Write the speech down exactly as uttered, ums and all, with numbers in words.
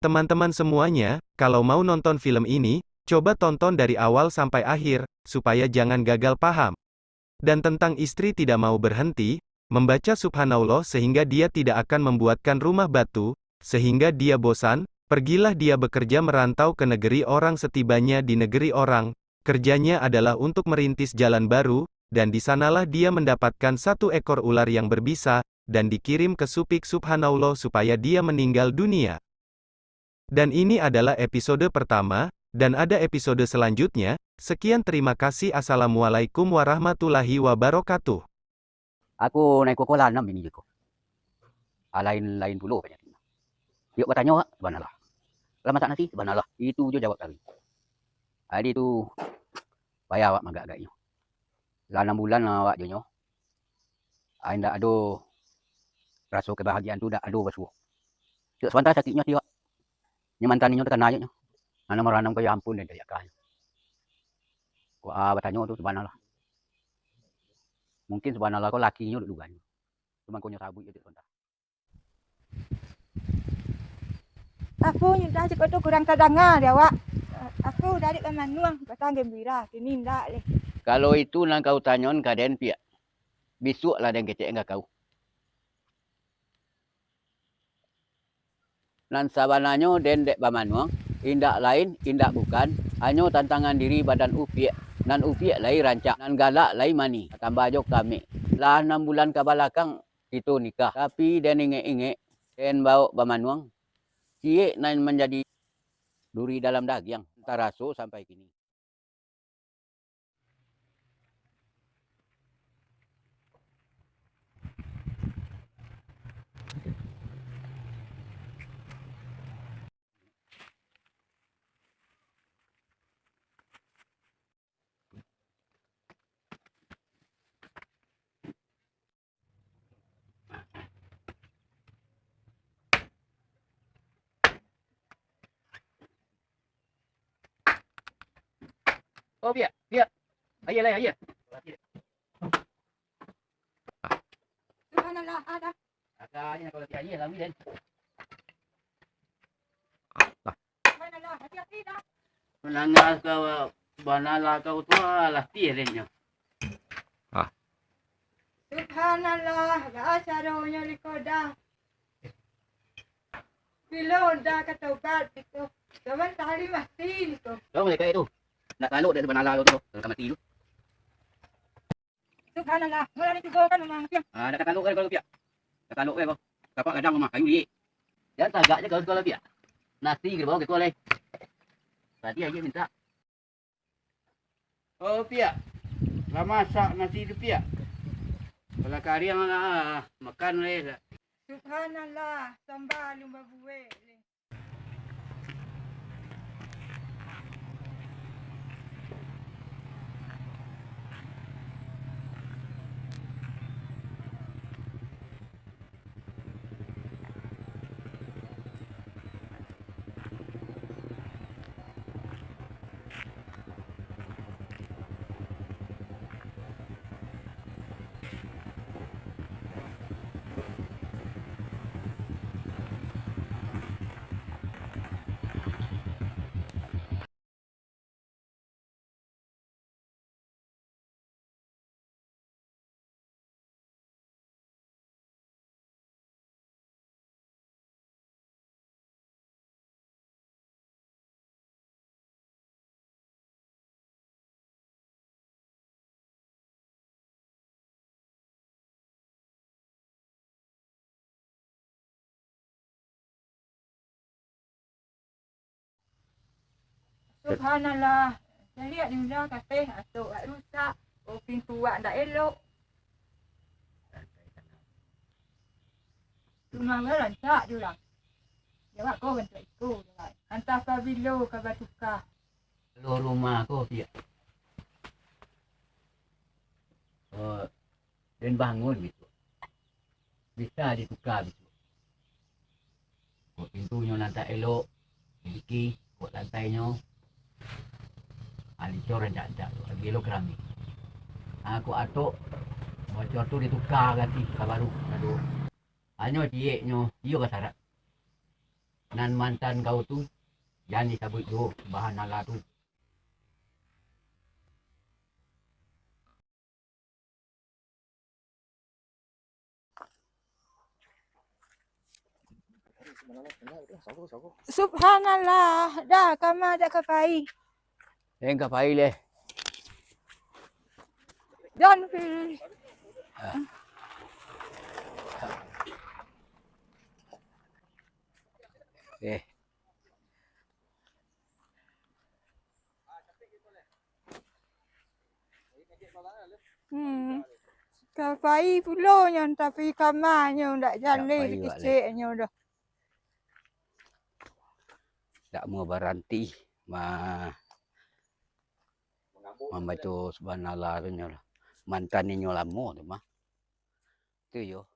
Teman-teman semuanya, kalau mau nonton film ini, coba tonton dari awal sampai akhir, supaya jangan gagal paham. Dan tentang istri tidak mau berhenti, membaca Subhanallah sehingga dia tidak akan membuatkan rumah batu, sehingga dia bosan, pergilah dia bekerja merantau ke negeri orang. Setibanya di negeri orang, kerjanya adalah untuk merintis jalan baru, dan di sanalah dia mendapatkan satu ekor ular yang berbisa, dan dikirim ke Supik Subhanallah supaya dia meninggal dunia. Dan ini adalah episode pertama, dan ada episode selanjutnya. Sekian, terima kasih. Assalamualaikum warahmatullahi wabarakatuh. Aku naik kokolah anam bini jiko. Ah, lain-lain pulo panyakiknyo. Yok batanyo, subhanallah. Lah masak nasi, subhanallah. Itu jo jawab kami. Jadi tu, payah awak magak-agaknyo. Lah anam bulan lah awak jo nyo. Ah, indak ado raso kebahagiaan tu, dak ado basuo. Cok sabanta sakiknyo ati wak. Nyo mantan inyo takana je nyo. Anak maranam ko, ya ampun, den tariak kahanyo. Ko, ah, batanyo tu, subhanallah. Mungkin subhanallah ko lakinyo duk duganyo. Tu mangkonyo sabuik je cok sabanta. Aku nyudah cako tu kurang tadanga di awak. Aku dari bamanuang, batang gembira, kini indak leh. Kalau itu nan kau tanyoan ka den, Piak. Bisuak lah den kecek ka kau. Nan sabananyo den dek bamanuang, indak lain, indak bukan, hanyo tantangan diri badan Upiak, nan Upiak lai rancak, nan galak lai manih, tambah jo kamek. Lah anam bulan ka balakang kito nikah, tapi den ingek-ingek, den bawok bamanuang, ciek nan manjadi duri dalam dagiang, taraso sampai kini. Oh, Piak, Piak. Aia lai, aia. Subhanallah, ada. Agaknyo kalau Piak aia, lalu den. Subhanallah, hati-hati dah. Manangah kau, banalah kau tu, alah, tirenyo. Ah. Subhanallah, lah caronyo liko dah. Bilo dah ka tobat liko. Zaman tadi mati liko. Kau malaikat tu. Nak taluk dek banalah kau tu, ka mati tu. Subhanallah, malah ni tigo kan memang, Piak. Ah, dah kataluk kan kalau Piak. Kataluk kan kau. Tapak gadang rumah, kayu liek. Jan tagak je kalau sekolah, Piak. Nasi ke bawah ke kuah lai. Tadi aja minta. Oh, Piak. Lah masak nasi tu, Piak. Kalau kariang lah, makan lai lah. Subhanallah, sambal lumba buek leh. Subhanallah. Caliak di ula kateh, atok wak rusak, oh, pintu wak ndak elok. Rumah wak rancak di urang. Jawab ko bantuak iko, jawab. Antah pabilo ka batuka. Kalau rumah ko, Piak. Oh, den bangun bisuak. Bisa dituka bisuak. Kok pintunyo nan tak elok, tinggi, kok lantainyo, ah, licor rancak-rancak tu, lagi elok keramik. Ah, kok atok, bocor tu dituka ganti ka baru, aduh. Hanyo cieknyo, iyo basarak. Nan mantan kau tu, jan disabuik juo, subhanallah tu. Subhanallah, dah kama dak ka pai. Eng ka pai leh. Jan pi. Eh. Hmm. Ka pai pulo nyo, tapi kama nyo ndak jaleh kicik nyo doh. Dak mau baranti ma-, mambaco subhanallah tu nyo lah. Mantan inyo lamo tu mah. Tu yo.